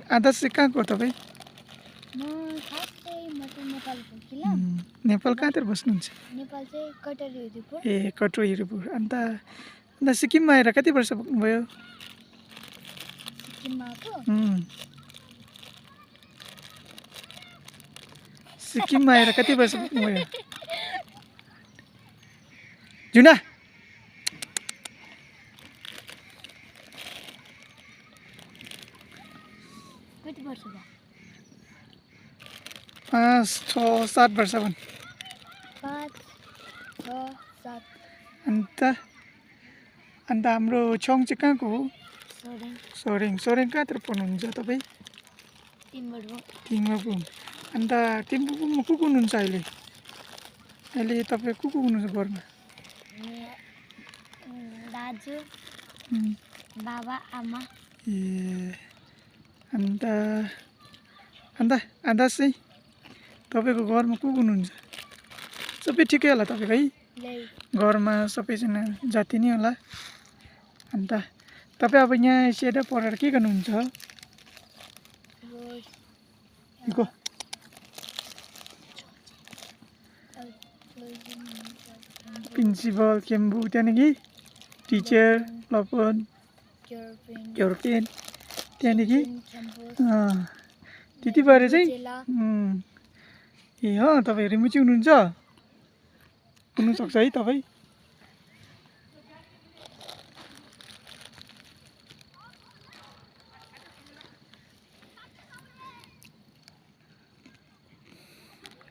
आधा चाहिँ कहाँको तपाईँ? नेपाल कहाँतिर बस्नुहुन्छ? नेपाल चाहिँ कटरी हिरिपुर। ए कटरी हिरिपुर। अन्त सिक्किममा आएर कति वर्ष पुग्नुभयो? सिक्किममा आएर कति वर्ष पुग्नुभयो? जुना कति वर्ष भयो? 5-6-7 वर्ष भन्। 5-6-7। अन्त हाम्रो छेउङ चाहिँ कहाँको हो? सोरेङ। सोरेङ कहाँतिर पढ्नुहुन्छ तपाईँ? टिम्बुबुङ। अन्त टिम्बुबुङमा को हुनुहुन्छ अहिले? अहिले तपाईँ को हुनुहुन्छ घरमा? दाजु, बाबा, आमा। ए अन्त चाहिँ तपाईँको घरमा को हुनुहुन्छ? सबै ठिकै होला तपाईँको है? घरमा सबैजना जाति नै होला। अन्त तपाईँ अब यहाँ एसियाबाट पढेर के गर्नुहुन्छ? प्रिन्सिपल केम्बु, त्यहाँदेखि टिचर लपन युरोपियन, त्यहाँदेखि त्यति भएर चाहिँ ए तपाईँ रिमुची हुनुहुन्छ? हुनुसक्छ है तपाईँ?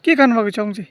के खानुभएको छौँ चाहिँ?